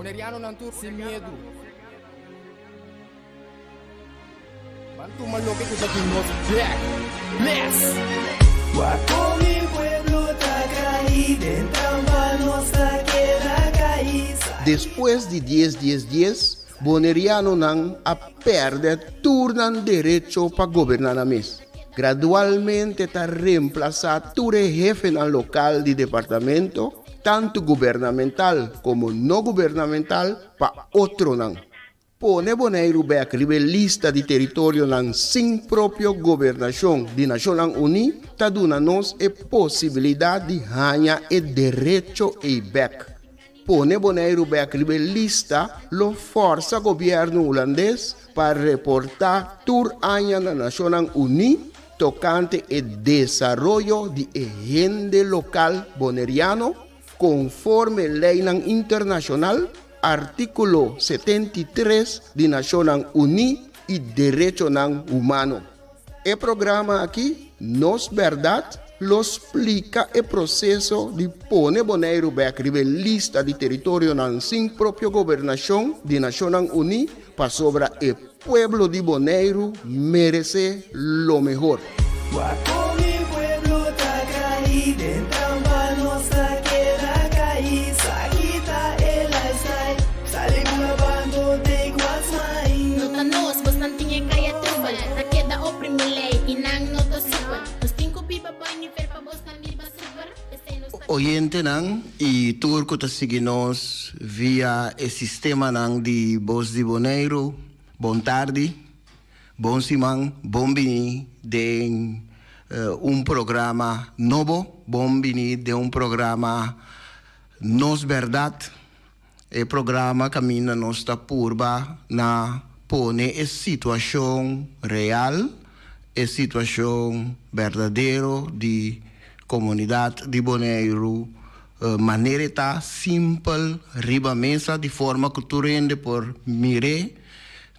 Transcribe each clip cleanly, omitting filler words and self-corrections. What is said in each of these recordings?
Bonerianonan tur sin miedu. Ban tuma loke ku ta di nos bek. Bless! Wak kon mi pueblo ta kai den trampa nos ta keda kai. Despues di dies dies dies, Bonerianonan a pèrdè tur nan derecho pa goberná nan mes. Gradualmente ta remplasá tur e hefenan lokal di departamento, tantu gubernamental komo no gubernamental, pa otronan. Pone Boneiru bèk riba e lista di teritorionan sin propio gobernashon di Nashonnan Uní ta duna nos e posibilidat di haña e derecho ei bèk. Pone Boneiru bèk riba e lista lo fòrsa gobièrnu hulandes pa reportá tur aña na Nashonnan Uní tokante e desaroyo di e hende lokal boneriano konforme leinan internashonal, Artíkulo 73 di Nashonnan Uní i Derechonan Humano. E programa aki, Nos Bèrdat, lo splika e proseso di pone Boneiru bèk riba e lista di teritorionan sin propio gobernashon di Nashonnan Uní pasobra e pueblo di Boneiru meresé lo mehor. Wak kon mi pueblo ta kai den trampa nos ta keda kai sa kita e lifestyle sali bula banco take what's mine. No ta nos, bosnan tin e kaya trubel Ta keda oprimi lei i nan no ta supel Nos tin ku biba boi nivel pa bosnan biba super P'esei nos ta. Oyentenan i tur ku ta sigui nos via e sistemanan di Bos di Boneiru, bon tardi. Bon siman, bon bini den un programa nobo, bon bini den un programa Nos Berdad, e programa caminda nos ta purba na pone e situacion real, e situacion berdadero di comunidad di Boneiru manera e ta simpel riba mesa di forma cu tur hende por mir'e.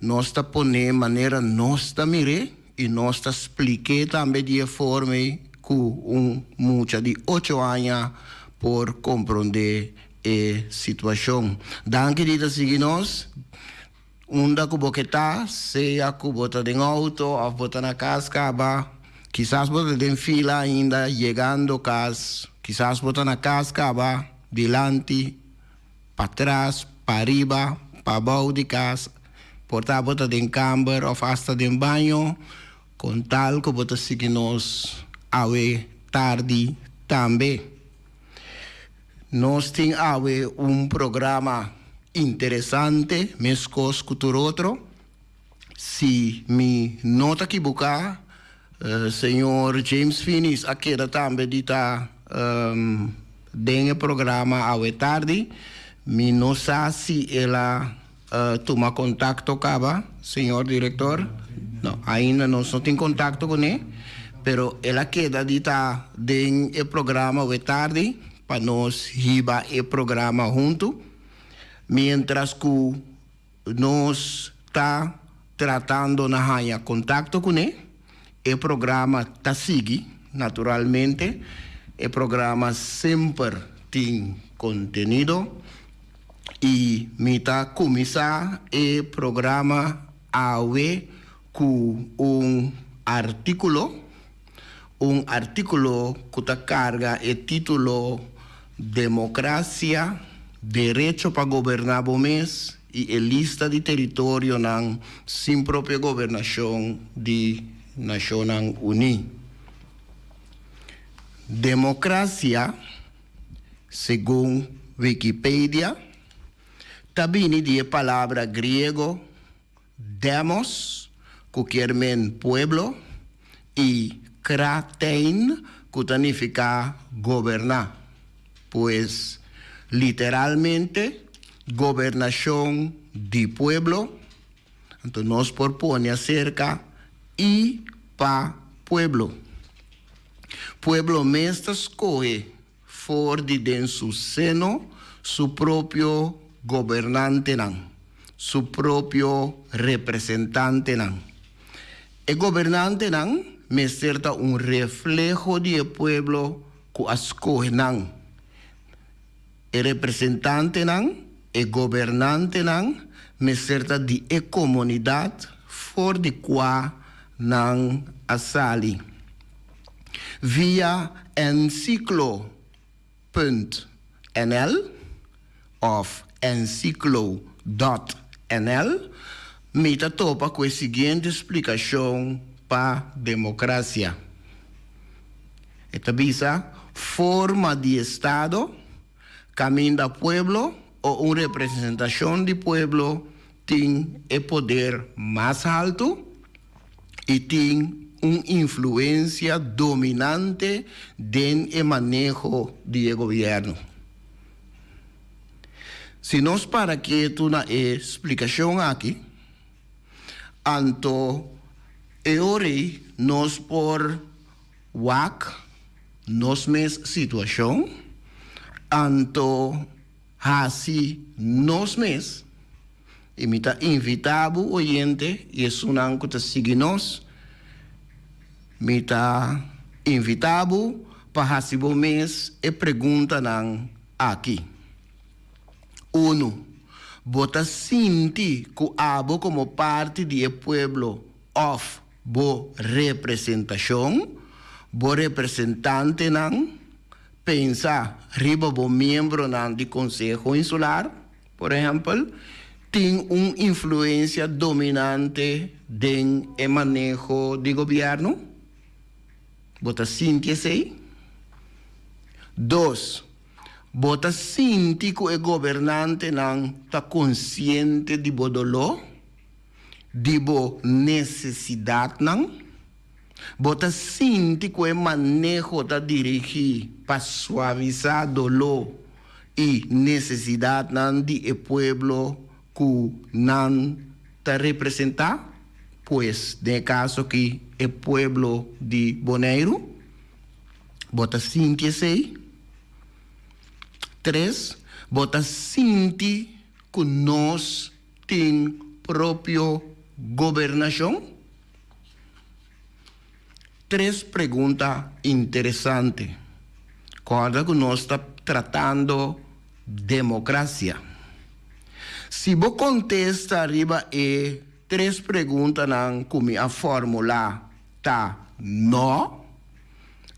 Nos ta pon'é manera nos ta mir'é i nos ta splik'é tambe di e forma ei ku un mucha di ocho aña por komprondé e situashon. Danki di ta sigui nos. Unda ku bo ke ta, sea ku bo ta den outo òf bo ta na kas kaba, kisas bo ta den fila ainda yegando kas, kisas bo ta na kas kaba dilanti. Patras, pariba, pabou di kas, por ta bo ta den kamber òf asta den baño, kon tal ku bo ta sigui nos awe tardi tambe. Nos tin awe un programa interesante meskos ku tur otro. Si mi no ta kibuká, señor James Finis a keda tambe di ta den e programa awe tardi. Mi no sa si el a tuma kontakto kaba, señor direktor. No, ainda nos no tin kontakto kuné, pero el a keda di ta den e programa awe tardi pa nos hiba e programa huntu. Miéntras ku Nos ta tratando na haña kontakto kuné. E programa ta sigui, naturalmente. E programa semper tin kontenido i mi ta kuminsá e programa awe ku un artíkulo, un artíkulo ku ta karga e título Demokrasia, Derecho pa Goberná Bo Mes i e Lista di Teritorionan sin Propio Gobernashon di Nashonnan Uní. Demokrasia, segun Wikipedia, ta bini di e palabra griego Demos, ku kier men pueblo, i kratein, ku ta nifiká goberná. Pues, literalmente, gobernashon di pueblo, anto nos por pone aserka i pa pueblo. Pueblo mes ta skohe For di den su seno su propio gobernantenan, su propio representantenan. E gobernantenan mester ta un refleho di e pueblo ku a skohe nan. E representantenan. E gobernantenan mester ta di e komunidat for di kua nan a sali. Via ensiklo punt nl òf ensiklo dòt nl mi ta topa ku e siguiente splikashon pa demokrasia. E ta bisa, Forma di estado kaminda pueblo o un representashon di pueblo tin e poder mas haltu i tin un influensia dominante den e maneho di e gobièrnu. Si nos para ketu na e splikashon aki, anto e ora ei nos por wak nos mes situashon, anto hasi nos mes, i mi ta invitá bo oyente i esunnan ku ta sigui nos, mi ta invitá bo pa hasi bo mes e preguntanan aki. Unu, Bo ta sinti ku abo komo parti di e pueblo òf Bo representashon, bo representantenan, pensa riba bo miembronan di Konseho Insular, por ehèmpel, tin un influensia dominante den e maneho di gobièrnu? Bo ta sinti esei? Dos, Bo ta sinti ku e gobernantenan ta konsiente di bo doló? Di bo nesesidatnan? Bo ta sinti ku e maneho ta dirigí pa suavisá doló i nesesidatnan di e pueblo ku nan ta representá, pues den e kaso akí e pueblo di Boneiru? Bo ta sinti esei? Tres, Bo ta sinti ku nos tin propio gobernashon? Tres pregunta interesante. Kòrda ku nos ta tratando demokrasia. Si bo kontesta riba e tres preguntanan ku mi a formulá ta nò,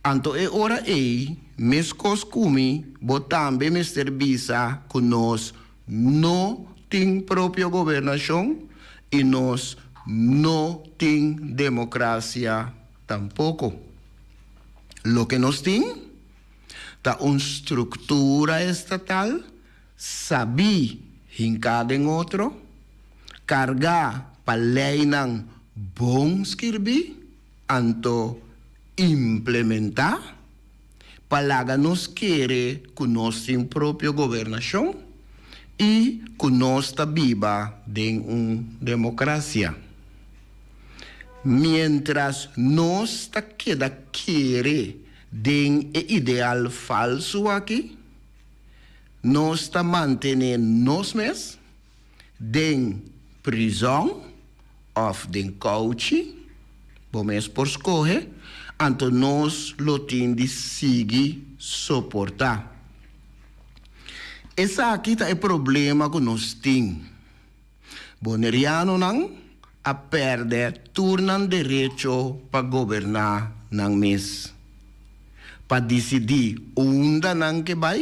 anto e ora ei meskos ku mi bo tambe mester bisa ku nos No tin propio gobernashon i nos no tin demokrasia tampoko. Loke nos tin ta un struktura estatal sabí hinká den otro, kargá pa leinan bon skirbí anto implementá. pa laga nos kere ku nos tin propio gobernashon i ku nos ta biba den un demokrasia. Miéntras nos ta keda kere den e ideal falsu aki, nos ta mantené nos mes den prizòn òf den kouchi, bo mes por skohe, anto nos lo tin di sigui soportá. Esaki ta e problema ku nos tin. Bonerianonan a pèrdè tur nan derecho pa goberná nan mes, pa disidí unda nan ke bai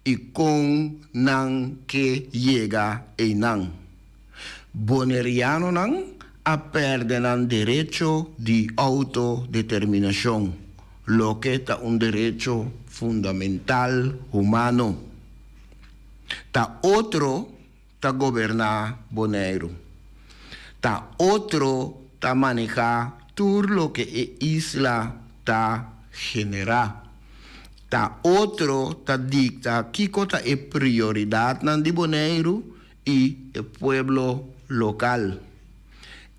i kon nan ke yega einan. Bonerianonan a pèrdè nan derecho di outodeterminashon, loke ta un derecho fundamental humano. Ta otro ta goberná Boneiru. Ta otro ta manehá tur loke e isla ta generá. Ta otro ta dikta kiko ta e prioridatnan di Boneiru i e pueblo lokal.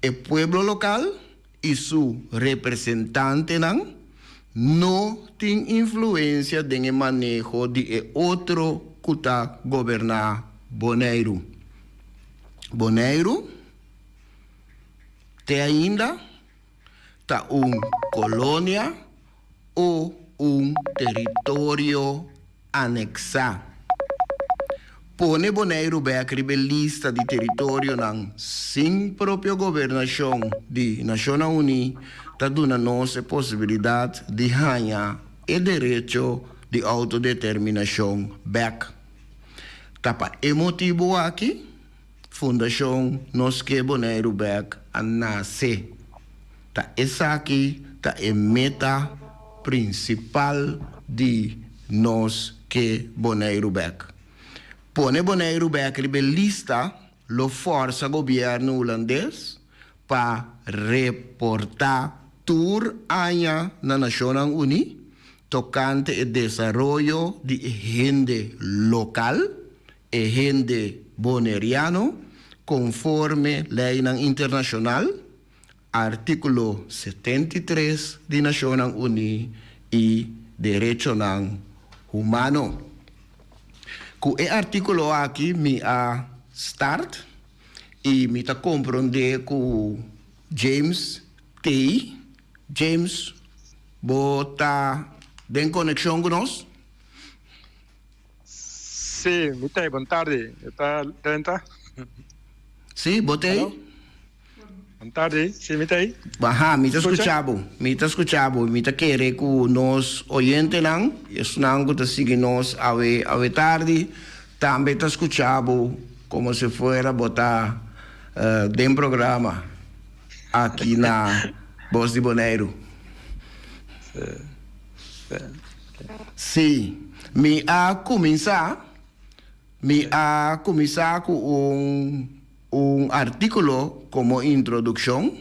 E pueblo lokal i su representantenan no tin influensia den e maneho di e otro ku ta goberná Boneiru. Boneiru te ainda ta un kolonia o un teritorio aneksá. Pone Boneiru bèk riba e lista di teritorionan sin propio gobernashon di Nashonnan Uní ta duna nos e posibilidat di haña e derecho di outodeterminashon bèk. Ta pa e motibu aki Fundashon Nos Ke Boneiru Bèk a nase. Ta esaki ta e meta prinsipal di Nos Ke Boneiru Bèk. Pone Boneiru bèk riba e lista lo fòrsa gobièrnu hulandes pa reportá tur aña na Nashonnan Uní tokante e desaroyo di e hende lokal, e hende boneriano, konforme leinan internashonal, artíkulo 73 di Nashonnan Uní i derechonan humano. Ku e artíkulo aki mi a start i mi ta komprondé ku James t'ei. James, bo ta den konekshon ku nos? Sí, mi t'ei. Bon tardi. E ta drenta? Sí, bo t'ei? Aló? Bon tardi. Sí, mi t'ei. Aha, mi ta skucha bo. Mi ta skucha bo. Mi ta kere ku nos oyentenan, esnan ku ta sigui nos awe awe tardi, tambe ta skucha bo komo si fuera bo ta den programa aki na Bos di Boneiru. Sí. Sí, mi a kuminsá, mi a kuminsá ku un un artíkulo komo introdukshon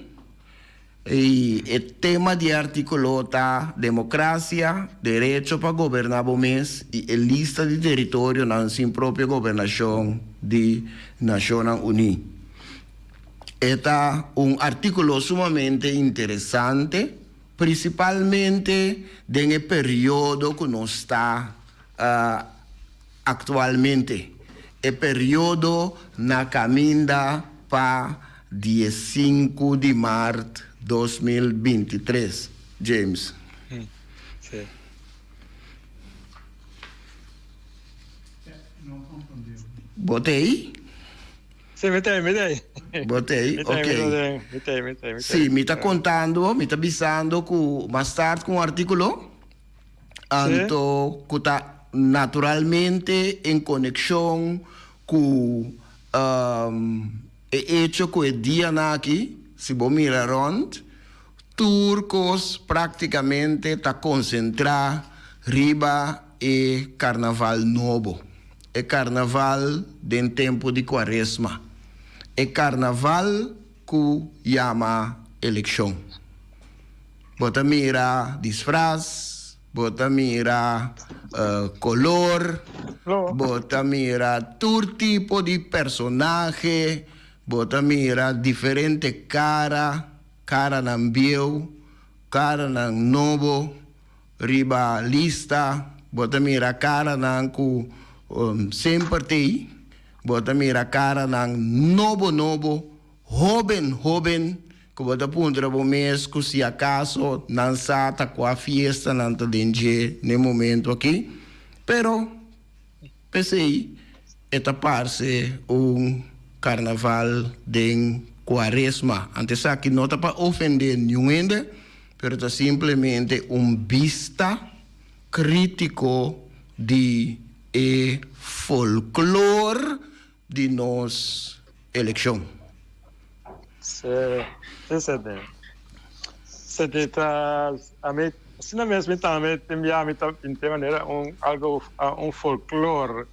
i e tema di e artíkulo ta Demokrasia, derecho pa goberná bo mes i e lista di teritorionan sin propio gobernashon di Nashonnan Uní. E ta un artíkulo sumamente interesante. Prinsipalmente den e periodo ku nos ta aktualmente, e periodo na kaminda pa diesinku di mart 2023. James. Bo t'ei? Sí, mi t'ei, mi t'ei. Bo t'ei? Mi t'ei, Ok. mi t'ei, mi t'ei, mi t'ei, mi Sí, t'ei. mi ta contando, mi ta bisando cu mas start cu un articulo, Sí, anto cu ta naturalmente en conexion cu um, e hecho cu e dianan aki, si bo mira rond, tur cos practicamente ta concentra riba e carnaval nobo. E karnaval den tempu di kuaresma. E karnaval ku yama elekshon. Bo ta mira disfras, bo ta mira kolor, bo ta mira tur tipo di personahe, bo ta mira diferente kara, karanan bieu, karanan nobo. Riba lista bo ta mira karanan ku semper t'ei, bo ta mira karanan nobo nobo, hoben hoben, ku bo ta puntra bo mes ku si akaso nan sa ta kua fiesta nan ta den dje n'e momento aki. Pero p'esei e ta parse un karnaval den kuaresma. Anto esaki no ta pa ofendé niun hende. Pero ta simplemente un bista critico di e folklor di nos eleccion. Sí, sí, Sidney. Sidney ta, ami, asina mes mi tambe tin bia mi ta pinta manera un algo, un folklor,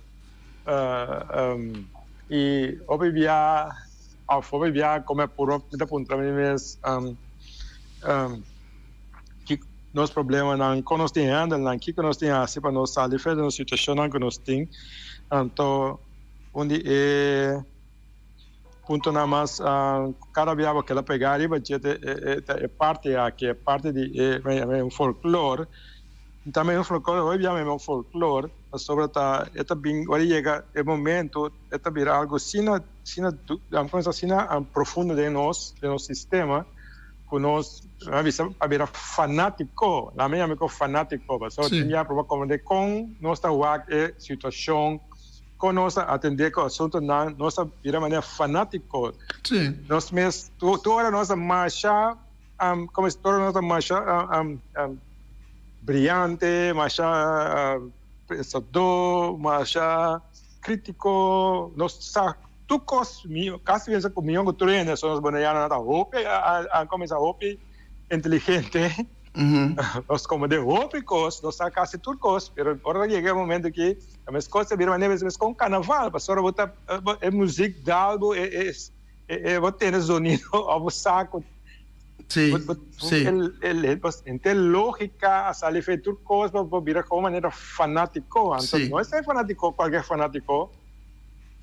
y hopi bia Of hopi bia come puro mi ta puntra mi mes kiko nos problemanan, kon nos tin handle nan, kiko nos tin hasi pa nos sali for di nos situacionnan ku nos tin. Anto un di e puntonan mas kada bia bo keda pega riba dje ta e parti aki, e parti di e un folklor. Tambe un folklor, hopi bia mi un folklor pasobra ta e ta bin ora yega e momento e ta bira algo asina asina a kuminsá asina profundo den nos den nos sistema ku nos a bisa a bira fanátiko laga mi yama ku fanátiko pasobra tin ya proba komprendé kon nos ta wak e situashon. Kon nos a atendé ku asuntunan, nos a bira manera fanátiko. Nos mes, tur ora nos a masha, komo es, tur ora nos a masha briante, masha pensadó, masha krítiko, nos sa tur kos, kasi pensa ku mihó ku tur hende, so nos bonerianonan ta hopi, a kuminsá hopi inteligente. Nos komprendé hopi kos, nos sa kasi tur kos, pero ora ta yega e momento ki ta mes kos ta bira manera mes kon karnaval, pasobra bo ta e muzik dal bo e e bo tene zonido òf bo sa ku henter lógika a sali fe tur kos bo bira komo manera fanátiko, anto no esei fanátiko kualke fanátiko.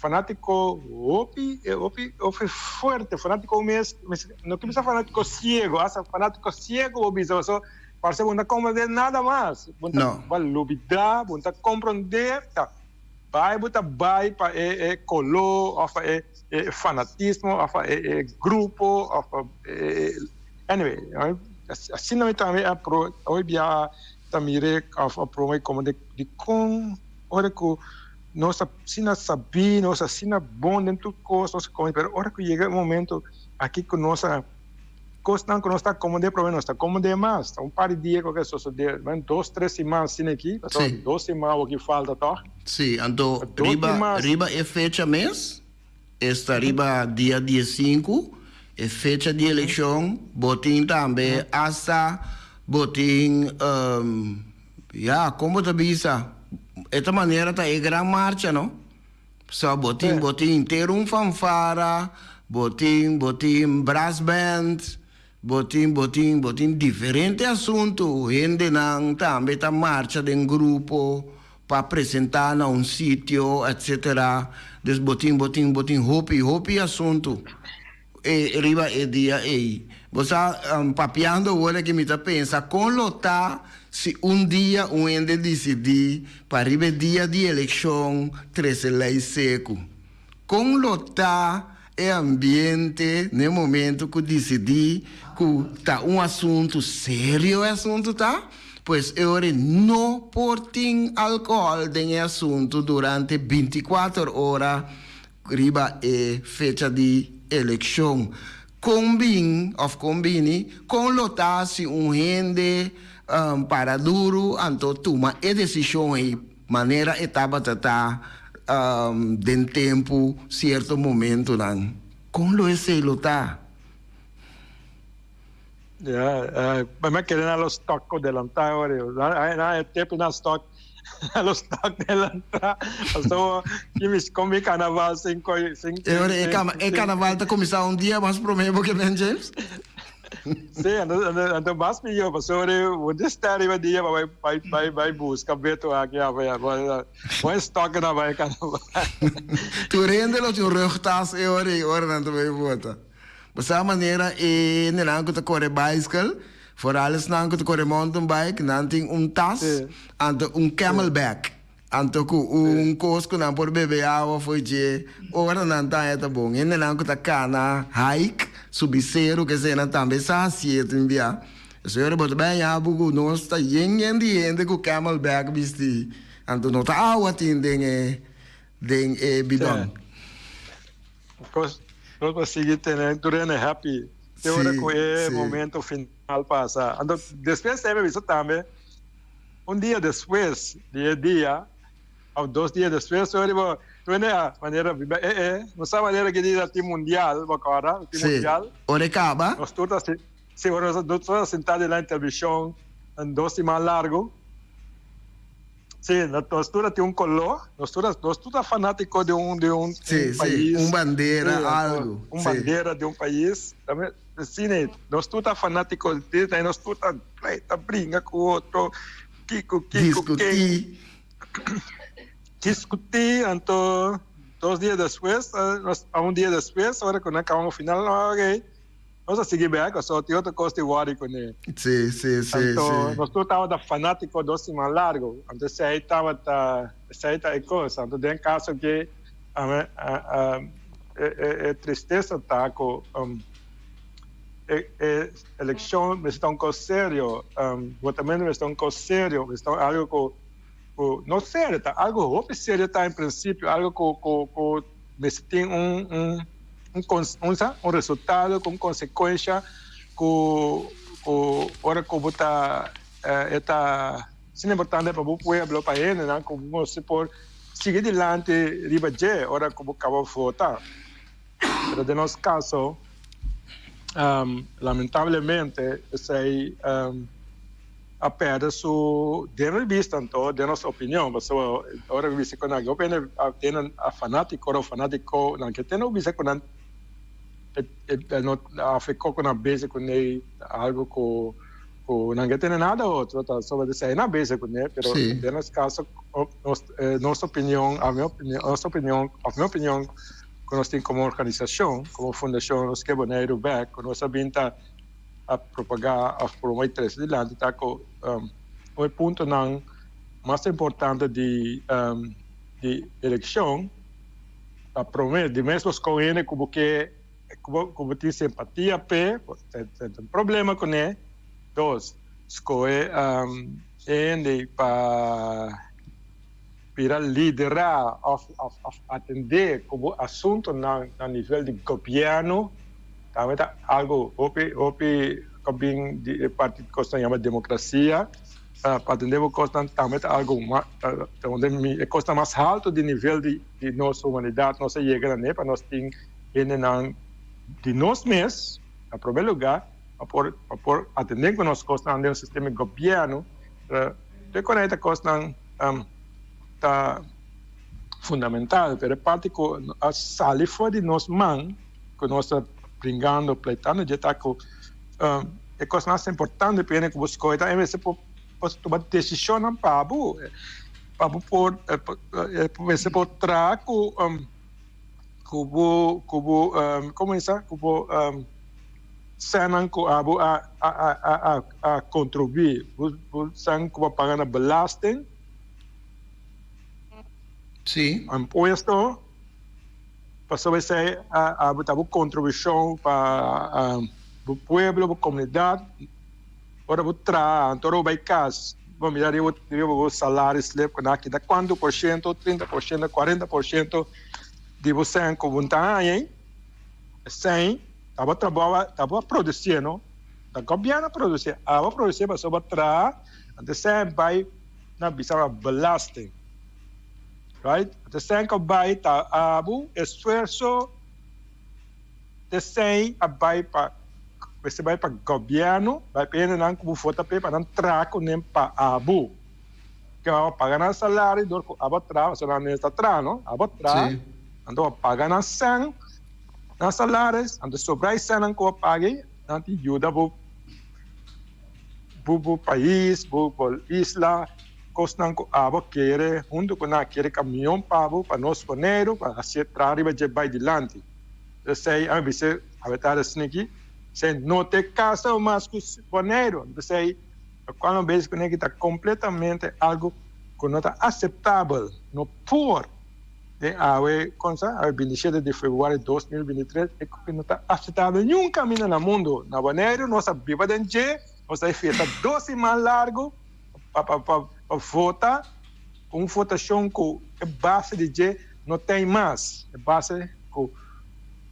Fanátiko hopi hopi hopi fuerte fanátiko mes no ke bisa fanátiko siego hasta fanátiko siego bo bisa paso parse bo no ta komprende nada mas bo ta bo a lubida bo no ta komprende ta bai bo ta bai pa e e kolo of pa e e fanatismo of pa e e grupo of pa e anyway asina mi tambe a pro hoy bia ta mire of a prome komo dikon ora ku Nos ta asina sabí, nos ta asina bon den tur kos, nos ta kome, pero ora ku yega e momento aki ku nos a kosnan ku nos ta akomod'é promé nos ta akomod'é mas. Ta un par di dia ku a sosodé, men dos tres siman asina aki, pasobra dos siman awor ki falta tòg. Sí, anto riba riba e fecha mes, esta riba dia diesinku, e fecha di elekshon, bo tin tambe asta bo tin. Ya, kon bo ta bisa? E ta manera ta e gran marcha, no? So, bo tin, bo tin henter un fanfara, bo tin, bo tin brass band, bo tin, bo tin, bo tin diferente asuntu. Hendenan tambe ta marcha den grupo pa presentá na un sitio, etcetera. Dus bo tin, bo tin, bo tin hopi, hopi asuntu. E riba e dia ei. Bo sa, papiando awor aki mi ta pensa kon lo ta si un dia un hende disidí pa riba e dia di elekshon trese lei seku. Kon lo ta e ambiente n'e momento ku disidí ku ta un asuntu serio e asuntu ta? Pues e ora no por tin alkohòl den e asuntu durante bintikuater ora Riba e fecha di elekshon, kon bin òf kon bini, kon lo ta si un hende para duru anto tuma e desishon ei manera e tabata ta den tempu sierto momentunan? Kon lo esei lo ta? Ya, mi a kere na lo stock ku delantá ora yo. Na e tepi na stock, na lo stock delantá. Pasobra ki mi kon mi carnaval sin koi, sin. E ora e kama, e carnaval ta kuminsá un dia mas promé bo ke men James? Sí, anto, anto mas mihó, pasobra bo ta sta riba dia pa bai, bai, bai, bai buska beto aki afa ya. Bo e stock na bai carnaval. Tur hende lo tin un rugtas e ora ei, ora nan ta bai vota. Bo sa manera e hendenan ku ta kore baiskel, foral esnan ku ta kore mountain bike, nan tin un tas, anto un camelback, anto ku un kos ku nan por bebe awa fo'i dje ora nan ta haña ta bon. Hendenan ku ta kana, hike, subi seru, kesenan tambe sa hasié tin bia. Esei ora bo ta bai haña bo ku nos ta yen yen di hende ku camelback bisti, anto no ta awa tin den e den e bidon. Nos por sigui tene tur hende happy te ora cu e momento final pasa. Anto despues e bisa tambe un dia despues di e dia of dos dia despues ora bo tur hende a manera biba e e no sa manera ki dia tin mundial bo acorda tin mundial. Ora e caba. Nos tur ta si ora nos tur ta sinta dilanti television dos siman largo. Sí, nos tur a tin un color, nos tur nos tur ta fanatico di un di un sí, pais. Sí, un bandera, sí, algo. Un sí. bandera di un pais. Tambe, sí, nee, nos tur ta fanatico di dit, nos tur ta pleita, bringa cu otro, kico, kico, Discutí. Discutí, anto dos dia despues, nos, un dia despues, ora cu nan caba un final, ok. Nos a sigui bek, pasobra tin otro kos di wòri kuné. Sí, sí, sí, Anto sí. nos tur tabata fanátiko dos siman largu. Anto esei tabata, esei ta e kos. Anto den kaso ke e e e tristesa ta ku e e elekshon mester ta un kos serio, votamentu mester ta un kos serio, mester ta algu ku. ku no serio, ta algu hopi serio ta en prinsipio, algu ku ku ku mester tin un un un un sa un resultado ku un konsekuensha ku ku ora ku bo ta e ta asina importante pa bo pueblo, pa hendenan ku bo mester por sigui dilanti riba dje ora ku bo kaba vota. Pero den nos kaso lamentablemente esei a perde su den revista anto den nos opinion pasobra ora mi bisa ku nan hopi hende a tene a fanatiko ora fanatiko nan ke tene bisa ku nan no afekó ku nan bezi kuné algu ku ku nan ke tene nada otro ta sobra esei nan bezi kuné pero den nos kaso nos opinion a mi opinion nos opinion of mi opinion ku nos tin komo organisashon komo fundashon nos ke Boneiru bek ku nos a bin ta a propagá òf promové trese dilanti ta ku un e puntonan mas importante di di elekshon ta promé di mes bo skohe hende ku bo ke ku bo tin simpatia p'e bo tin problema kuné dos skohe hende pa bira liderá òf òf atendé ku bo asuntunan na nivel di gobièrnu tambe ta algu hopi hopi ku bin di e parti ku kos nan yama demokrasia pa atendé bo kosnan tambe ta algu ta un di e kosnan mas haltu di nivel di di nos humanidat nos a yega na ne pa nos tin hendenan di nos mes na promé lugá pa por pa por atendé ku nos kosnan den un sistema di gobièrnu te konekta kosnan. ta fundamental, pero e parti ku a sali for di nos man, ku nos ta bringando, pleitando dje ta ku e kos mas importante pa hende ku bo skohe ta en bes por tuma desishonnan pa bo, pa bo por mester por traha ku ku bo ku bo komo bisa ku bo sènnan ku abo a a a kontribuí bo bo sèn ku bo a paga na belasting Sí. Impuesto pasobra esei abo ta bo kontribushon pa bo pueblo bo komunidat ora bo traha anto ora bo bai kas bo mira riba riba bo salario slip ku nan a kita kuantu por shento 30% 40% di bo sèn ku bo ta haña ei esei ta bo trabou ta bo a producié no ta gobièrnu a producié abo a producié pasobra bo a traha anto esei bai na bisa bo belasting right anto esei ku bai ta abo esfuerso esei a bai pa mester bai pa gobièrnu bai pa hendenan ku bo vota p'e pa nan traha kuné pa abo ke abo paga nan salario dor ku abo traha pasobra nan mes ta traha no abo traha anto bo paga nan sèn nan salaris anto sobra e sènnan ku bo paga ei nan tin yuda bo bo pais bo isla kosnan ku abo kere huntu ku nan a kere kamion pa bo pa nos Boneiru pa hasié traha riba dje bai dilanti. P'esei ami bisa awe tardi asin'aki, esei no ta e kaso mas ku Boneiru. P'esei lokual mi bisa kuné ki ta kompletamente algu ku no ta aseptabel, no por den awe konsa, awe 27 di februari 2023, e ku no ta aseptabel niun kaminda na mundu. Na Boneiru nos a biba den dje, nos a fiesta dos siman largu pa pa vota, ku un votashon ku e base di dje no ten mas, e base ku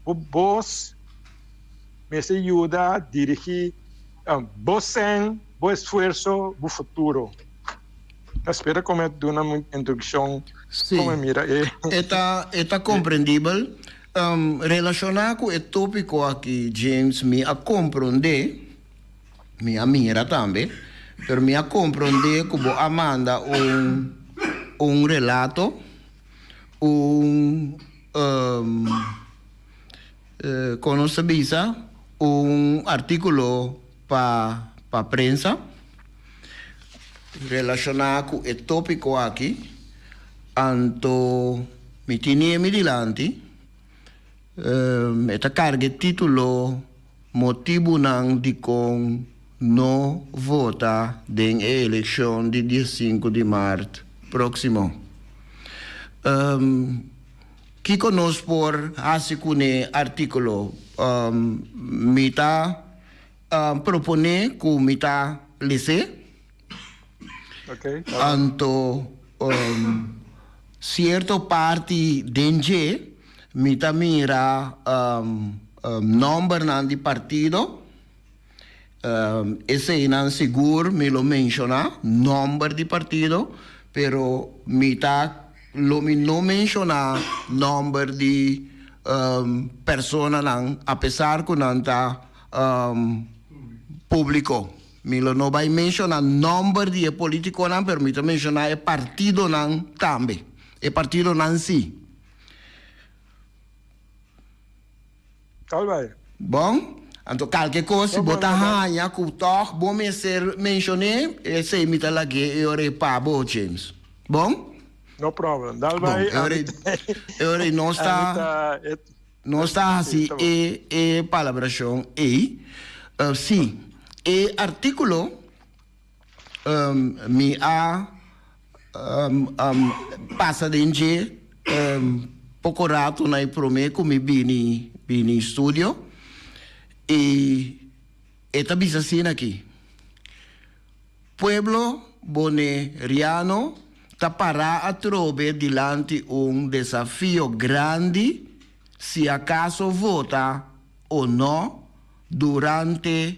bo bos mester yuda dirigí bo sen, bo esfuerso, bo futuro. Ta spera ku mi a duna mi introdukshon kon mi mira e. E ta e ta komprendibel. Relashoná ku e tópiko aki James mi a komprondé, mi a mira tambe, pero mi a komprondé ku bo a manda un un relato. Un kon nos ta bisa un artíkulo pa pa prensa relashoná ku e tópiko aki anto mi tine mi dilanti e ta karga e título Motibunan dikon no vota den e elekshon di diesinku di mart próksimo. Kiko nos por hasi ku ne artíkulo? Mi ta proponé ku mi ta les'é. Anto. Cierto parti den dje mi ta mira nombernan di partido. Eseinan sigur mi lo menciona, nomber di partido, pero mi ta lo mi no menciona nomber di personanan apesar cu nan ta publico. Mi lo no bai menciona nomber di e politiconan, pero mi ta menciona e partidonan tambe. E partidonan si. Tal bai. Bon, anto kalke kos si bo ta haña ku tòg bo mester menshon'é, esei mi ta lag'é e ora ei pa bo, James. Bon? No problem. Dal bai. Bon, e ora ei, e ora ei nos ta, nos ta hasi e e palabrashon ei. Sí, e artíkulo Mi a pasa den dje poko rato na e prome ku mi bini bini studio i e ta bisa asina aki, Pueblo Boneriano ta pará atrobe dilanti un desafio grandi si akaso vota o no durante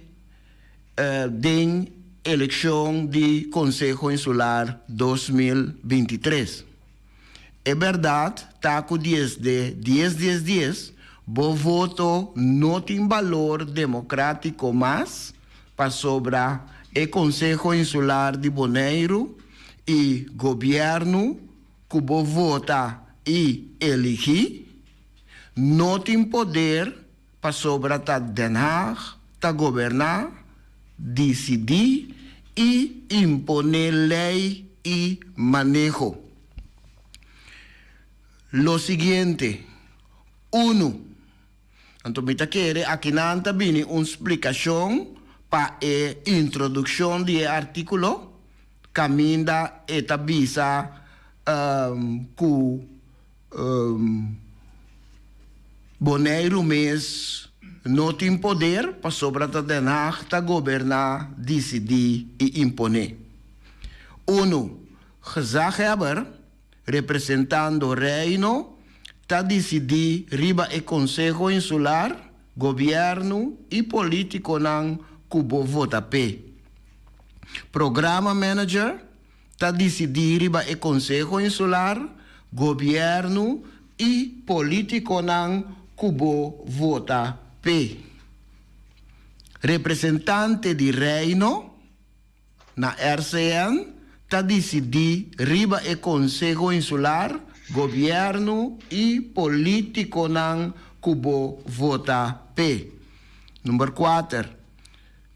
den elekshon di Konseho Insular 2023. E bèrdat ta ku diesde dies dies dies bo voto no tin balor demokrátiko mas pasobra e Konseho Insular di Boneiru i gobièrnu ku bo vota i eligí no tin poder pasobra ta Den Haag ta goberná, disidí i imponé lei i maneho. Lo siguiente, unu. Anto mi ta kere akinan ta bini un splikashon pa e introdukshon di e artíkulo kaminda e ta bisa ku Boneiru mes no tin poder pasobra ta Den Haag ta goberná, disidí i imponé. Unu, Gezaghebber, representando Reino, ta disidí riba e Konseho Insular, gobièrnu i polítikonan ku bo vota p'e. Programa manager, Ta disidí riba e Konseho Insular, gobièrnu i polítikonan ku bo vota p'e. Representante di Reino na RCN ta disidí riba e Konseho Insular, gobièrnu i polítikonan ku bo vota p'e. Number kuater.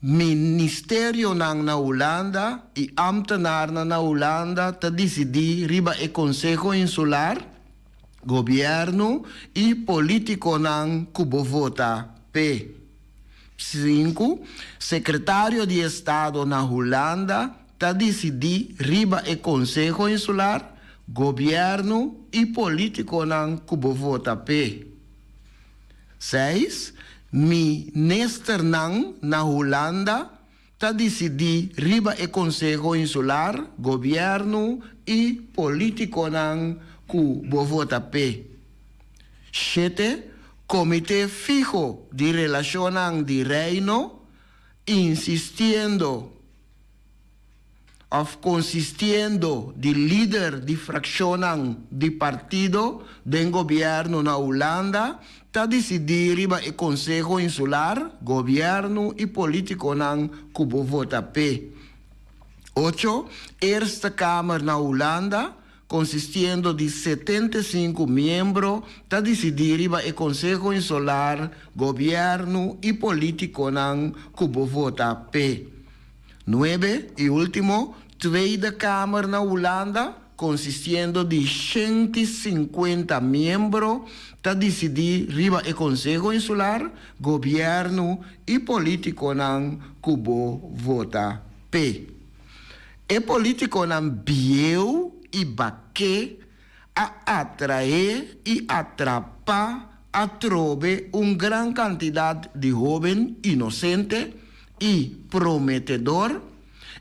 Ministerionan na Hulanda i ámtenarnan na Hulanda ta disidí riba e Konseho Insular, gobièrnu i polítikonan ku bo vota p'e. Sinku, Sekretario di Estado na Hulanda ta disidí riba e Konseho Insular, gobièrnu i polítikonan ku bo vota p'e. Seis, Ministernan na Hulanda ta disidí riba e Konseho Insular, gobièrnu i polítikonan ku bo vota p'e. Shete, Komité Fiho di Relashonnan di Reino, insistiendo. Òf konsistiendo di lider di frakshonnan di partido den gobièrnu na Hulanda ta disidí riba e konseho insular, gobièrnu i polítikonan ku bo vota p'e. Ocho, Eerste Kamer na Hulanda, konsistiendo di 75 miembro, ta disidí riba e konseho insular, gobièrnu i polítikonan ku bo vota p'e. Nuebe, i último, Tweede Kamer na Hulanda, konsistiendo di 150 miembro, ta disidí riba e Konseho Insular, gobièrnu i polítikonan ku bo vota p'e. E polítikonan bieu i baké a atraé i atrapá atrobe un gran kantidat di hóben inosente i prometedor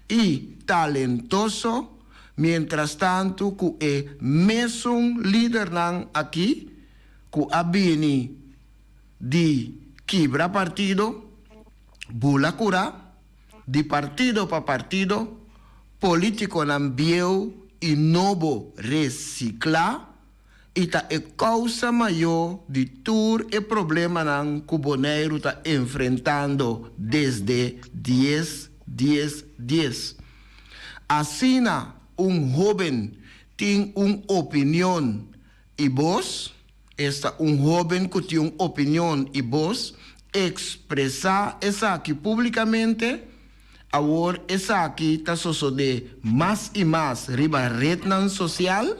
i talentoso. Mientrastantu ku e mesun lidernan aki ku a bini di kibra partido, bula kura, di partido pa partido, politikonan bieu i nobo resiklá i ta e kousa mayó di tur e problemanan ku Boneiru ta enfrentando desde dies dies dies. Asina un hóben tin un opinion i bos, esta un hóben ku tin un opinion i bos, ekspresá esaki públikamente, awor esaki ta sosodé mas i mas riba retnan sosial,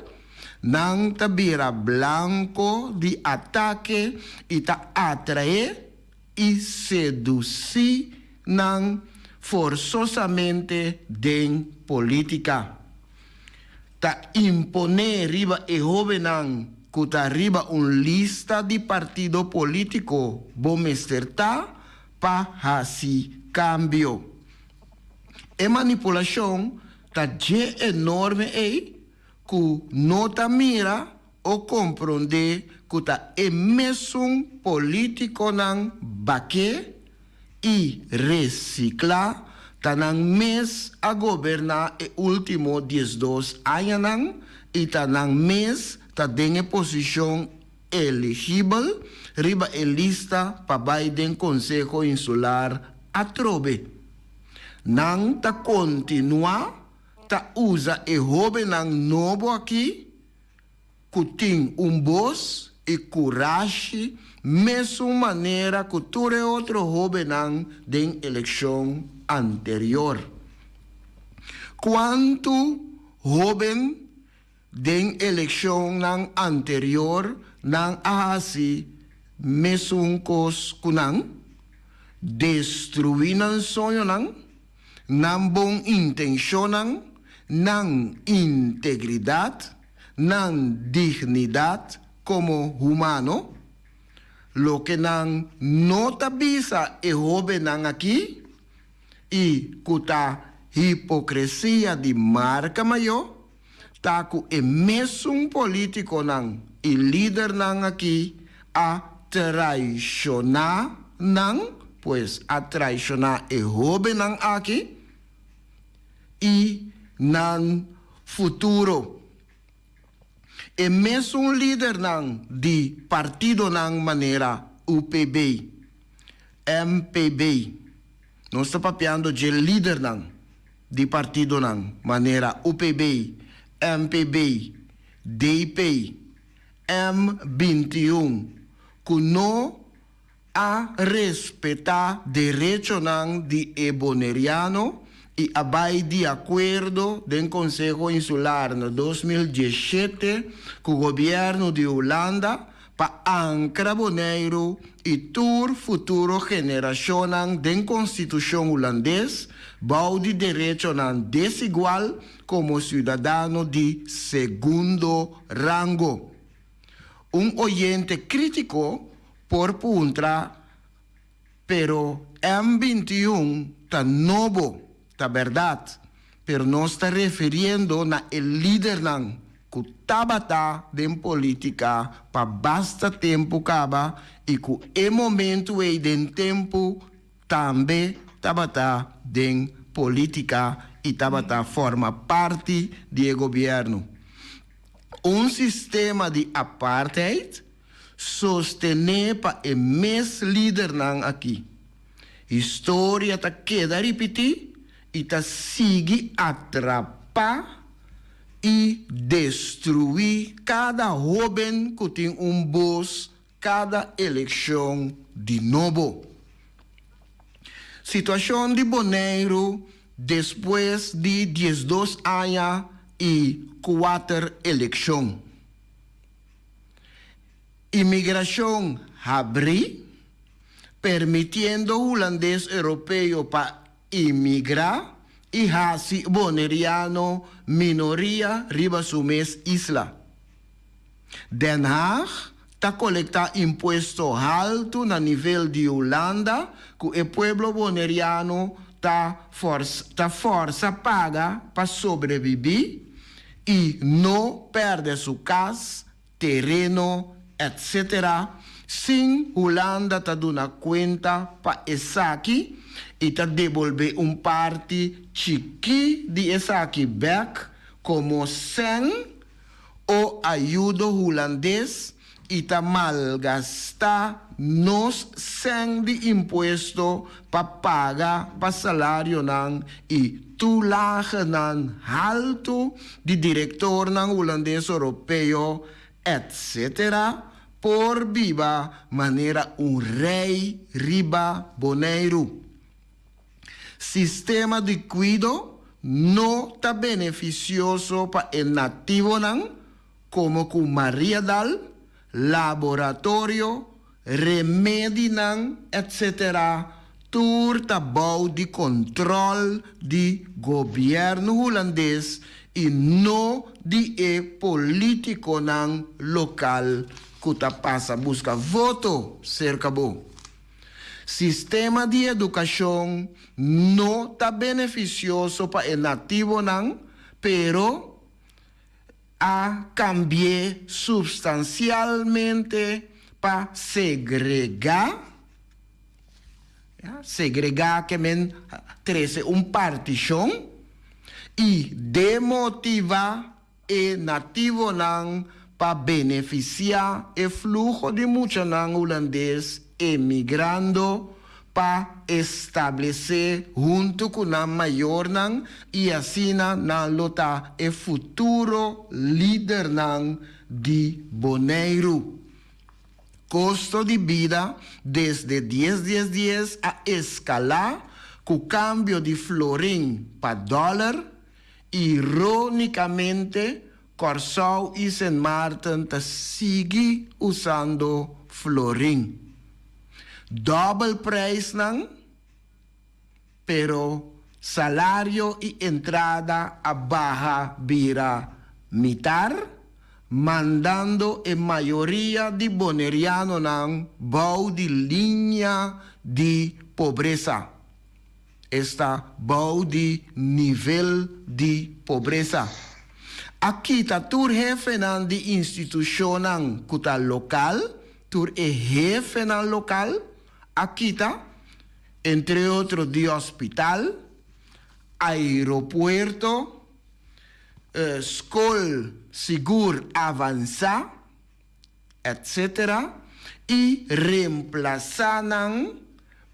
nan ta bira blanko di atake i ta atraé i sedusí nan forsosamente den polítika. Ta imponé riba e hóbennan ku ta riba un lista di partido polítiko bo mester ta pa hasi kambio. E manipulashon ta dje enorme ei ku no ta mira o komprondé ku ta e mesun polítikonan baké i resiklá ta nan mes a goberná e último 12 añanan i ta nan mes ta den e posishon eligibel riba e lista pa bai den Konseho Insular atrobe. Nan ta kontinuá ta usa e hóbennan nobo akí ku tin un bos i kurashi mesun manera ku tur e otro hóbennan den elekshon anterior. Kuantu hóben den elekshonnan anterior nan a hasi mesun kos ku nan? Destruí nan soñonan? Nan bon intenshonnan, nan integridat, nan dignidat komo humano? Loke nan no ta bisa e hóbennan akí i ku ta hipokresia di marka mayó, ta ku e mesun polítikonan i lidernan akí a traishoná nan, pues a traishoná e hóbennan akí i nan futuro. E mesun lidernan di partidonan manera UPB, MPB, nos ta papiando dje lidernan di partidonan manera UPB, MPB, DP, M 21 ku no a respetá derechonan di e boneriano i a bai di akuerdo den Konseho Insular na 2017 ku gobièrnu di Hulanda pa ankra Boneiru i tur futuro generashonnan den konstitushon hulandes bou di derechonan desigual komo siudadano di segundo rango. Un oyente krítiko por puntra, Pero M 21 ta nobo, ta bèrdat, pero nos ta refiriendo na e lidernan ku tabata den polítika pa basta tempu kaba i ku e momentu ei den tempu tambe tabata den polítika i tabata forma parti di e gobièrnu. Un sistema di apartheid sostené pa e mes lidernan akí. Historia ta keda ripití i ta sigui atrapá i destruí kada hóben ku tin un bos kada elekshon di nobo. Situashon di Boneiru despues di 12 aña i kuater elekshon. Imigrashon habrí, permitiendo hulandes europeo pa imigrá i hasi boneriano minoria riba su mes isla. Den Haag ta kolektá impuesto haltu na nivel di Hulanda ku e pueblo boneriano ta ta fòrsa paga pa sobrebibí. i no pèrdè su kas, tereno, etc. Sin Hulanda ta duna kuenta pa esaki i ta debolbé un parti chikí di esaki bèk komo sèn o ayudo hulandes i ta malgastá nos sèn di impuesto pa paga pa salarionan i toelagenan haltu di direktornan hulandes oropeo etc. Por biba manera un rei riba Boneiru. Sistema di kuido no ta benefisioso pa e nativonan komo ku Mariadal, laboratorio, remedinan etc. Tur ta bou di kontròl di gobièrnu hulandes i no di e polítikonan lokal ku ta pasa buska voto serka bo. Sistema di edukashon no ta benefisioso pa e nativonan, pero a kambi'é supstansialmente pa segregá, segregá ke men trese un partishon, i demotivá e nativonan pa benefisiá e fluho di muchanan hulandes emigrando pa establesé huntu ku nan mayornan i asina nan lo ta e futuro lidernan di Boneiru. Kosto di bida desde dies dies dies a eskalá ku kambio di florin pa dòler. Irónikamente, Kòrsou i Sint Maarten ta sigui usando florin. Dòbel preisnan, pero salario i entrada a baha bira mitar, mandando e mayoria di bonerianonan bou di liña di pobresa. Esta bou di nivel di pobresa. A kita tur hefenan di institushonnan ku ta lokal, tur e hefenan lokal a kita, entre otro di hospital, aeropuerto, skol sigur avansá, etc. I remplasá nan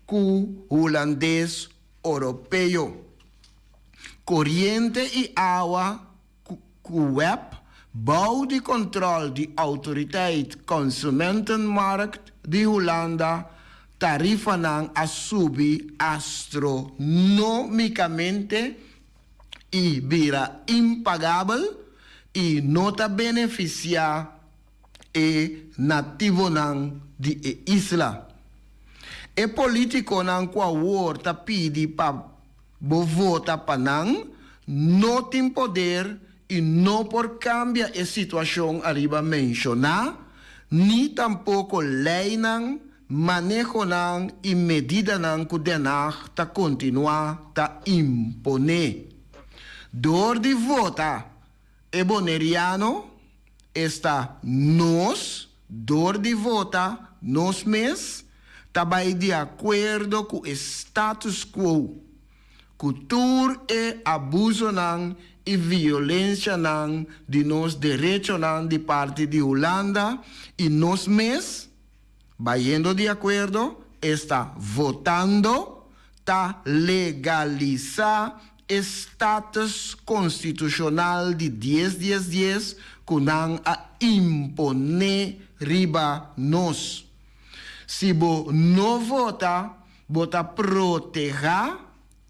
ku hulandes oropeo. Koriente i awa ku web bou di kontròl di Autoriteit Consumentenmarkt di Hulanda, tarifanan a subi astronomikamente i bira impagabel i no ta benefisiá e nativonan di e isla. E politiconan cu awor ta pidi pa bo vota pa nan no tin poder y no por cambia e situacion ariba menciona, ni tampoco leynan, manehonan y medidanan cu Den Haag ta continua ta impone. Door di vota E boneriano, esta nos, dor di vota nos mes, ta bai di akuerdo ku e status quo, ku tur e abusonan i violenshanan di nos derechonan di parti di Hulanda i nos mes, bayendo di akuerdo, esta votando, ta legalisá e status konstitushonal di dies dies dies ku nan a imponé riba nos. Si bo no vota, bo ta protehá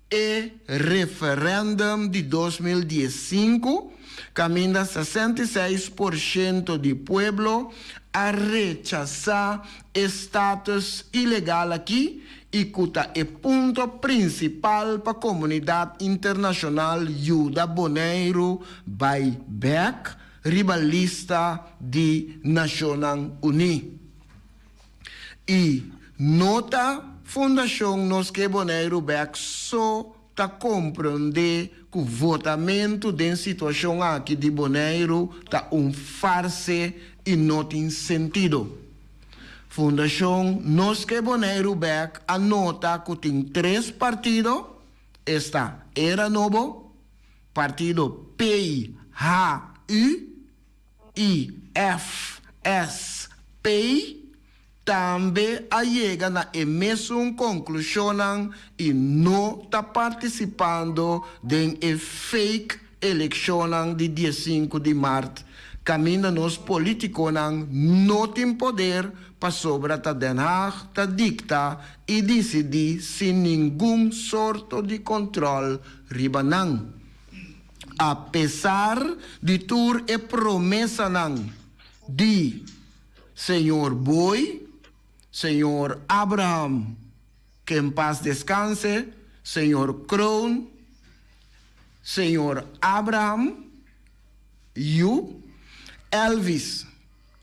e referèndum di 2015 kaminda 66% di pueblo a rechasá e status ilegal aki i ku ta e punto prinsipal pa komunidat internashonal yuda Boneiru bai bèk riba lista di Nashonnan Uní. I no ta Fundashon Nos Ke Boneiru Bèk so. ta komprondé ku votamentu den situashon aki di Boneiru ta un farse i no tin sentido. Fundashon Nos Ke Boneiru Bèk a nota ku tin tres partido, esta Era Nobo, partido PHU i FSP, tambe a yega na e mesun konklushonnan i no ta partisipando den e fake elekshonnan di diesinku di mart kaminda nos politikonan no tin poder pasobra ta Den Haag ta dikta i disidí sin ningun sorto di kontròl riba nan. Apesar di tur e promesanan di Señor Booi, Señor Abraham, que en paz descanse, Señor Kroon, Señor Abraham, yu, Elvis,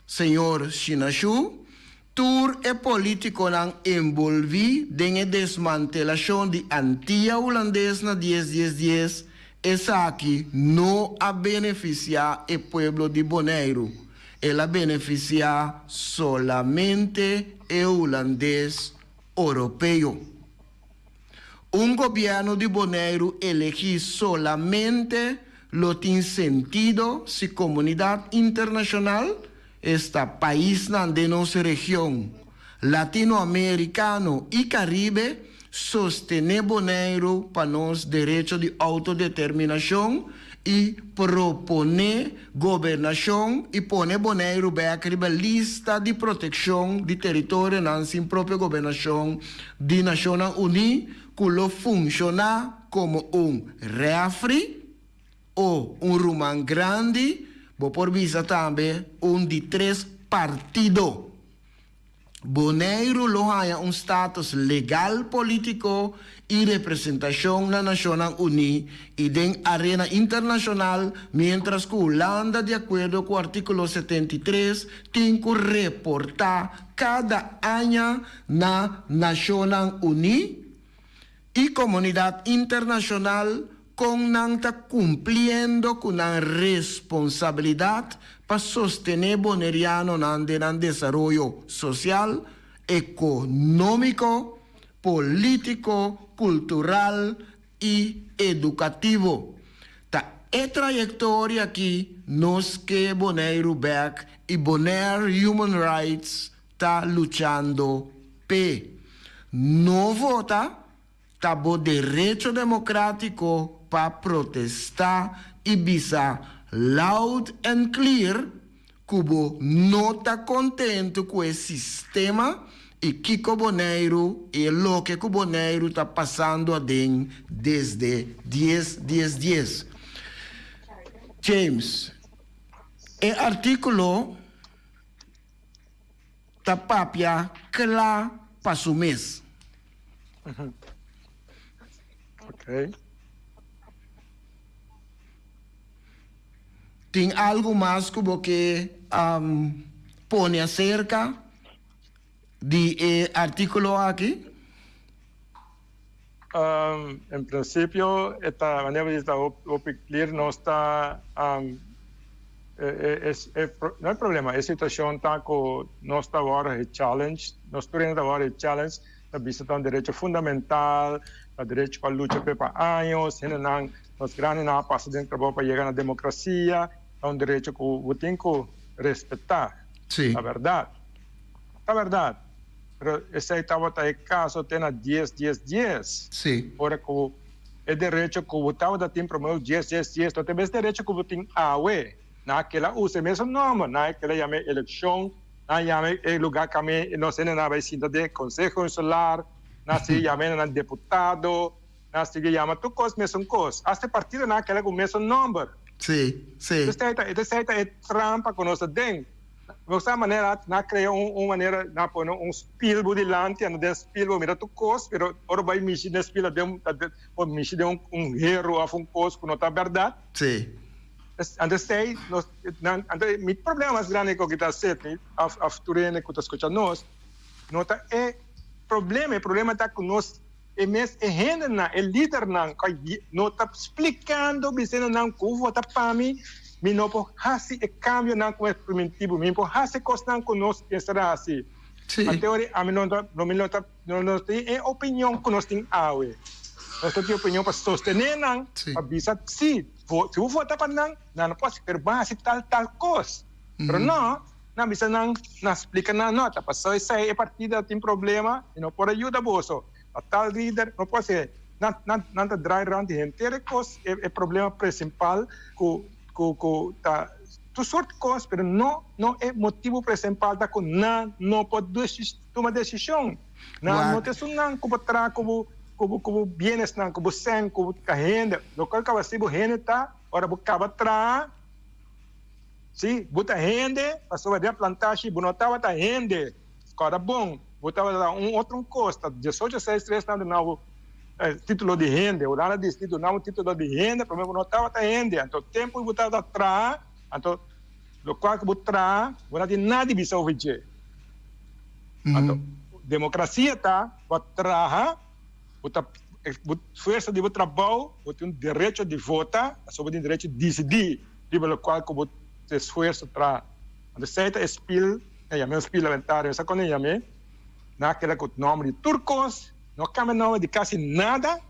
Señor Shinashu, tur e politiconan envolvi den e desmantelacion di Antia Hulandes na dies dies dies, esaki no a beneficia e pueblo di Boneiru, el a beneficia solamente e Hulandes Oropeo. Un gobièrnu di Boneiru elegí solamente lo tin sentido si komunidat internashonal, esta paisnan den nos region Latinoamerikano i Karibe, sostené Boneiru pa nos derecho di outodeterminashon i proponé gobernashon i pone Boneiru bèk riba lista di protekshon di teritorionan sin propio gobernashon di Nashonnan Uní ku lo funshoná komo un rèfri o un ruman grandi, bo por bisa tambe un di tres partido. Boneiru lo haña un status legal polítiko i representashon na Nashonnan Uní i den arena internashonal, miéntras ku Hulanda di akuerdo ku artíkulo 73 tin ku reportá kada aña na Nashonnan Uní i komunidat internashonal kon nan ta kumpliendo ku nan responsabilidat pa sostené bonerianonan den nan desaroyo sosial, ekonómiko, polítiko, kultural i edukativo. Ta e trayektoria aki nos ke Boneiru bèk i Bonaire Human Rights ta luchando p'e. No vota Ta bo derecho democratico pa protesta y bisa loud and clear cu bo no ta contento cu e sistema y kico Boneiru y e loke cu Boneiru ta pasando aden desde dies dies dies. James, e articulo ta papia cla pa su mes. Ok. Tin algu mas ku bo ke pone aserka di e artíkulo aki? En prinsipio e ta, manera bo bisa ta hopi klir, nos ta no e problema, e situashon ta ku nos ta wòrdu e challenge, nos tur hende ta wòrdu e challenge Ta bisa ta un derecho fundamental, ta derecho pa lucha p'e pa años, hendenan, nos grandinan a pasa den trabou pa yega na demokrasia, ta un derecho ku bo tin ku respetá. Sí. Ta bèrdat. Ta bèrdat. Pero esei tabata e kaso te na dies dies dies. Sí. Ora ku e derecho ku bo tabata tin promé dies dies dies no ta e mes derecho ku bo tin awe. Nan a keda usa e mesun nòmber, nan a keda yama e elekshon. Nan yama e lugar kami nos hende nan bai sinta den Conseho Insular, nan sigui yama hende nan deputado, nan sigui yama tur kos mesun kos. Asta e partido nan a keda ku mesun nomber. Sí, sí. Esei ta, esei ta e trampa ku nos ta den. Bo sa manera nan a krea un un manera nan a pone un spil bo dilanti, anto den spil bo mira tur kos, pero ora bo bai mishi den spil ta den bo mishi den un un heru òf un kos ku no ta bèrdat. Sí. Anto esei nos nan anto mi problema mas grandi ku kita Sidney of of tur hende ku ta skucha nos no ta e problema e problema ta ku nos. E mes e hendenan, e lidernan ku no ta splikando bisendo nan ku vota pa mi, mi no por hasi e kambionan ku mi a primintí bo, mi no por hasi e kosnan ku nos mester a hasi. Anto ora ami no ta, mi no ta, no tin e opinion ku nos tin awe. Nos ta tin opinion pa sostené nan, pa bisa si, si bo vota pa nan, nan no por hasi, pero bo a hasi tal tal kos. Pero no, nan bisa nan, nan splika nan, no, ta pasobra esei e partida tin problema i no por a yuda boso. Pa tal lider no por hasi. Nan, nan, nan ta draai rond di henter e kos, e, e problema principal ku, ku, ku ta tur sort kos, pero no, no e motibu principal ta ku nan no por tuma desishon. Nan no ta esunnan ku por traha ku bo, ku bo, ku bo bienesnan, ku bo sèn, ku bo hende. Lokual kaba si bo hende ta ora bo kaba traha. Sí, bo ta hende, pasobra den plantashi bo no tabata hende. Kòrda bon, bo tabata un otro kos. Ta diesocho seis tres nan duna bo título di hende. Hulanda a disidí duna bo título di hende, promé bo no tabata hende. Anto tempu ku bo tabata traha, anto lokual ku bo traha, bo no tin nada di bisa over dje. Anto demokrasia ta bo a traha. Bo ta bo fuersa di bo trabou, bo tin un derecho di vota, pasobra bo tin derecho di disidí riba lokual ku bo esfuerso traha. Anto esei ta e spil, nan yam'é un spil lamentario, sa kon nan yam'é? Nan a keda ku nòmber di tur kos, no a kambia nòmber di kasi nada,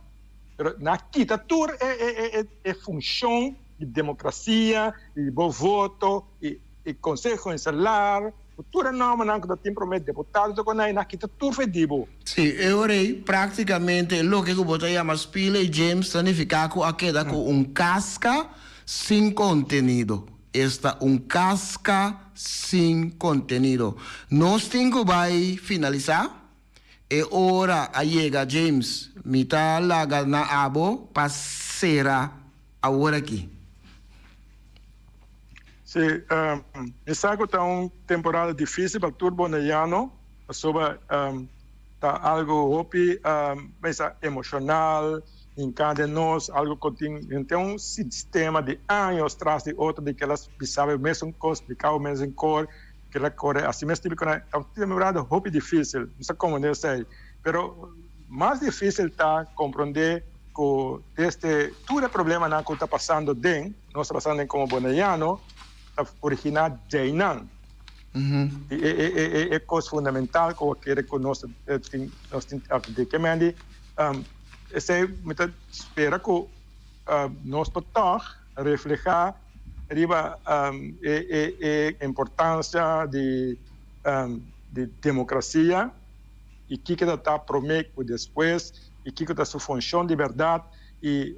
pero nan a kita tur e e e funshon di demokrasia, di bo voto i e konseho insular. Ku tur e nòmbernan ku ta tin promé deputado ta konai na kita tur fe di bo. Sí, e ora ei práktikamente e loke ku bo ta yama spil ei James ta nifiká ku a keda ku un kaska sin kontenido. Esta un kaska sin kontenido. Nos tin ku bai finalisá. E ora a yega James, mi ta laga na abo pa sera awor aki. Sí, mi sa ku ta un temporada difísil pa tur boneiano pasobra ta algu hopi mesa emoshonal, hinká den nos, algu ku tin henter un sistema di años tras di otro di kila bisa bo e mesun kos, splika bo e mesun kos, kila kore asi mes típiko nan. Ta un temporada hopi difísil, mi sa komprendé esei, pero mas difísil ta komprendé ku desde tur e problemanan ku ta pasando den. Nos ta pasando den komo boneiano ta originá djeinan. I e e e e e kos fundamental ku a kere ku nos tin nos tin di ke mendi esei mi ta spera ku nos por tòg reflehá riba e e e importansia di di demokrasia i kiko ta ta promé ku despues i kiko ta su funshon di bèrdat i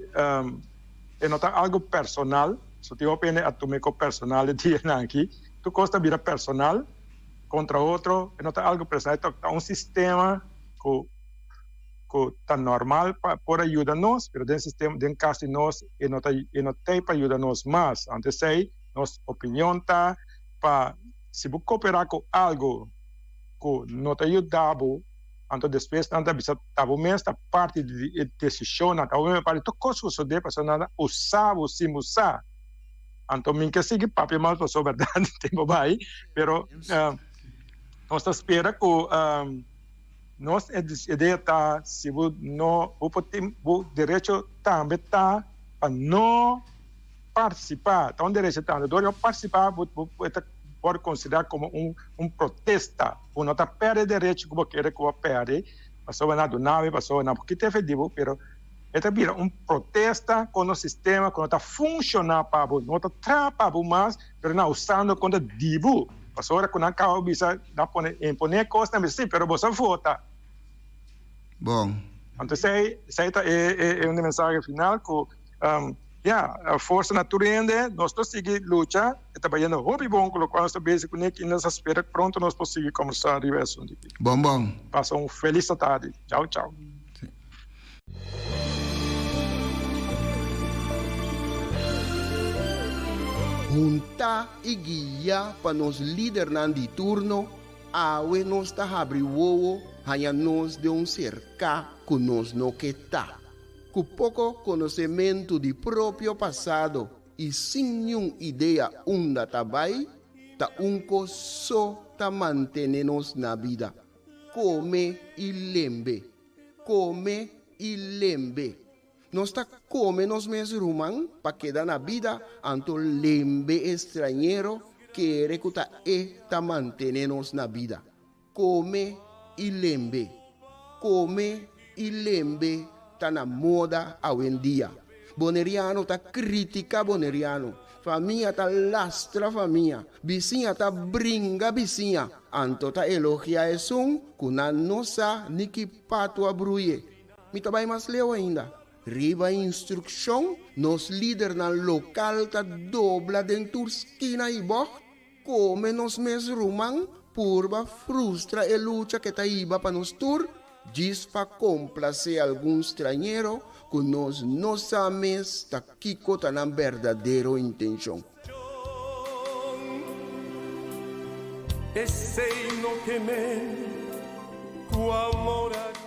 E no ta algo personal, so tin hopi hende a tuma e ko personal e dianan aki. Tur kos ta bira personal kontra otro, e no ta algo personal, e ta un sistema ku ku ta normal pa por a yuda nos, pero den sistema den kas di nos e no ta e no t'ei pa yuda nos mas. Anto esei nos opinion ta pa si bo koperá ku algo ku no ta yuda bo, Anto despues nan ta bisa ta bo mes ta parti di e desishonnan, ta bo mes ta parti di tur kos ku sosodé pasobra nan ta usa bo sin bo sa. Anto mi ke sigui papia mas pasobra bèrdat tempu bai, pero nos ta spera ku nos idea ta si bo no bo por tin bo derecho tambe ta pa no partisipá, ta un derecho tambe, dor di no partisipá bo ta por konsiderá komo un protesta. Bo no ta perde derecho ku bo kere ku bo perde, pasobra nan a duna bo, pasobra nan por kita efe di bo, pero e ta bira un protesta kontra un sistema ku no ta funshoná pa bo, no ta traha pa bo mas, pero nan usando kontra di bo. Pasobra ku nan kaba bisa, nan pone imponé kos, nan bisa si, pero boso a vota. Bon. Anto esei, esei ta e e un di mensahe final ku Ya, forsa na tur hende, nos ta sigui lucha, e ta bayendo hopi bon ku lokual nos ta bezi kuné i nos ta spera ku pronto nos por sigui kombersá riba e asuntu aki. Bon bon. Pasa un felis tardi. Chao chao. Huntá i guiá pa nos lidernan di turno, awe nos ta habri wowo haña nos den un serká ku nos no ke ta. Ku poko konosementu di propio pasado i sin niun idea unda ta bai, ta un kos so ta mantene nos na bida, kome i lembe, kome i lembe. Nos ta kome nos mes ruman pa keda na bida, anto lembe e strañero kere ku ta e ta mantené nos na bida. Kome i lembe. Kome i lembe ta na moda awendia. Boneriano ta kritika boneriano. Famia ta lastra famia. Bisiña ta bringa bisiña. Anto ta elogia esun ku nan no sa ni ki patu a bruye. Mi ta bai mas leu ainda. Riba instrukshon, nos lidernan lokal ta dobla den tur skina i bògt, kome nos mes ruman, purba frustra e lucha ke ta hiba pa nos tur, djis pa komplasé algun strañero ku nos no sa mes ta kiko ta nan berdadero intenshon. Esei no ke men ku amor a.